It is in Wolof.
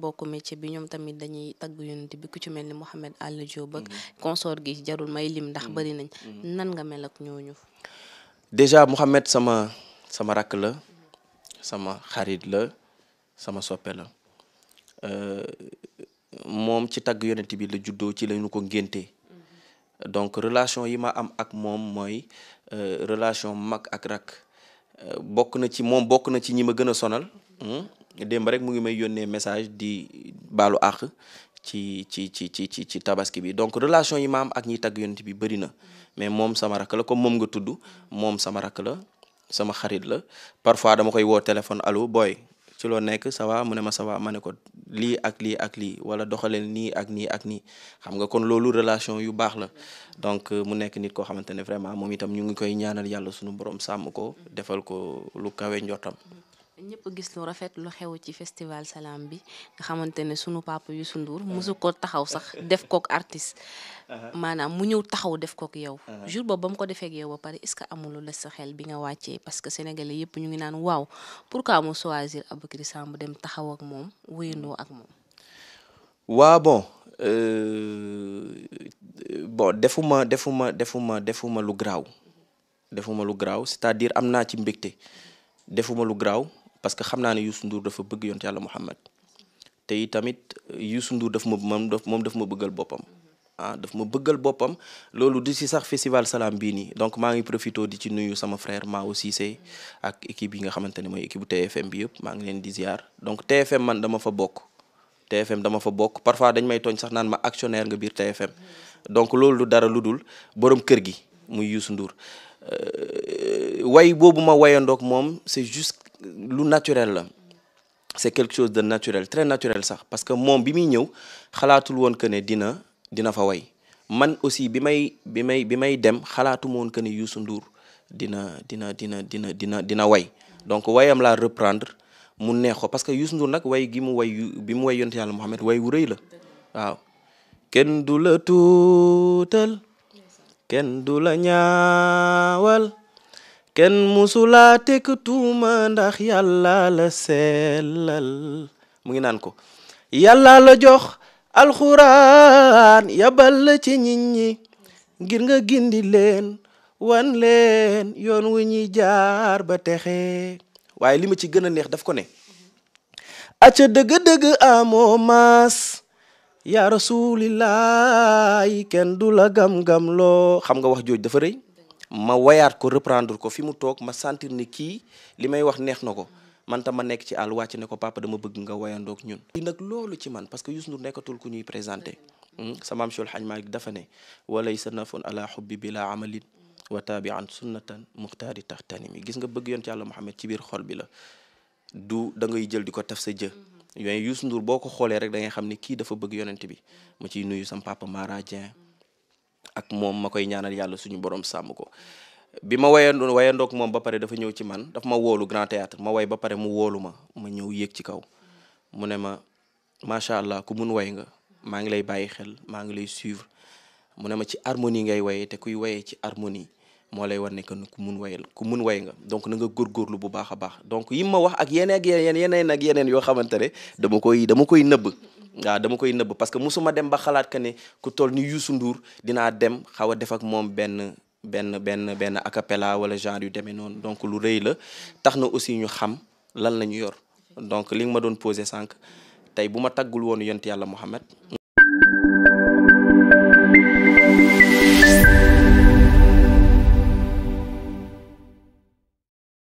bokk métier bi ñoom tamit dañuy tagg yonent bi ku ci mel ni Mouhamed Alla Diop ak consort gi jarul may lim ndax bari nañ nan nga mel ak ñooñu. déjà Mouhamed sama rakk la sama xarit la sama soppe la moom ci tagg yonent bi la juddoo ci lañu ko ngéntee donc relation yi ma am ak moom mooy relation mag ak rak bokk na ci ñi ma gën a sonal démb rek mu ngi may yónnee message di baalu àq ci tabaski bi donc relation yi ma am ak ñiy tagg yonent bi bëri na mais moom sama rak la comme moom nga tudd moom sama rak la sama xarit la parfois dama koy woo téléphone allo booy ci loo nekk ça va mu ne ma ça va ma ne ko lii ak lii ak lii wala doxaleel nii ak nii ak nii xam nga kon loolu relation yu baax la donc mu nekk nit koo xamante ne vraiment moom itam ñu ngi koy ñaanal yàlla suñu borom sàmm ko defal ko lu kawe njortam. ñëpp gis lu rafet lu xew ci festival Salam bi nga xamante ne sunu papa Youssou Ndour mosu ko taxaw sax def kook artiste maanaam mu ñëw taxaw def kook yow jour boobu ba mu ko defee ak yow ba pare est-ce que amul lu la sa xel bi nga wàccee parce que sénégalais yëpp ñu ngi naan waaw pourquoi mu choisir Aboubacry Samb dem taxaw ak moom wéyandoo ak moom. waa bon defuma lu garaaw c'est-à-dire am naa ci mbégte defuma lu garaaw parce que xam naa ne Youssou Ndour dafa bëgg yonent yàlla Muhammad te tamit Youssou Ndour daf ma bëggal boppam daf ma bëggal boppam loolu di si sax festival Salam bii nii donc maa ngi profité di ci nuyu sama frère Mao Cissé ak équipe yi nga xamante ne mooy équipe bu TFM bi yëpp maa ngi leen di ziar donc TFM man dama fa bokk parfois dañ may tooñ sax naan ma actionnaire nga biir TFM donc loolu du dara lu dul borom kër gi muy Youssou Ndour way boobu ma wayandoog moom c'est juste lu naturel la c'est quelque chose de naturel très naturel sax parce que moom bi muy ñëw xalaatul woon que ne dina fa way man aussi bi may dem xalaatuma woon que ne Youssou Ndour dina way donc wayam laa reprendre mu neex ko parce que Youssou Ndour nag way gi mu way bi mu way yonent yàlla Muhammad way wu rëy la waaw kenn du la tuutal kenn du la ñaawal kenn musula tek tuuma ndax yàlla la sellal mu ngi naan ko yàlla la jox alxuraan yabal la ci nit ñi ngir nga gindi leen wan leen yoon wu ñuy jaar ba texe waaye li ma ci gën a neex daf ko ne acca dëgg-dëgg amoo maas yaa rasulillahi kenn du la gam-gam loo xam nga wax jooj dafa rëy ma wayaat ko reprendre ko fi mu toog ma sentir ni kii li may wax neex na ko man tam ma nekk ci àll wàcc ne ko papa dama bëgg nga wayandoog ñun li nag loolu ci man parce que Youssou Ndour nekkatul ku ñuy présenté sama maam Cheikh Hadj Malick dafa ne walay sa nafon ala hubbi bila amalin wa tabi'an sunnatan muxtaari taxtanimi gis nga bëgg yonent yàlla Muhammad ci biir xol bi la du da ngay jël di ko taf sa jë yooyu Youssou Ndour boo ko xoolee rek da ngay xam ni kii dafa bëgg yonent bi ma ciy nuyu sam papa Mara Dieng ak moom ma koy ñaanal yàlla suñu borom sàmm ko bi ma wayandoog moom ba pare dafa ñëw ci man daf ma woolu Grand Théâtre ma way ba pare mu woolu ma ñëw yéeg ci kaw mu ne ma macha allah ku mun way nga maa ngi lay bàyyi xel maa ngi lay suivre mu ne ma ci harmonie ngay wayee te kuy wayee ci harmonie moo lay war ne que ku mun way nga donc na nga góorgóorlu bu baax a baax donc yi ma wax ak yeneen yoo xamante ne dama koy nëbb waaw dama koy nëbb parce que musuma dem ba xalaat que ne ku toll ni Youssou Ndour dinaa dem xaw a def ak moom benn acapella wala genre yu demee noonu donc lu rëy la tax na aussi ñu xam lan la ñu yor donc li nga ma doon posé sànq tey bu ma taggul woon yonent yàlla Muhammad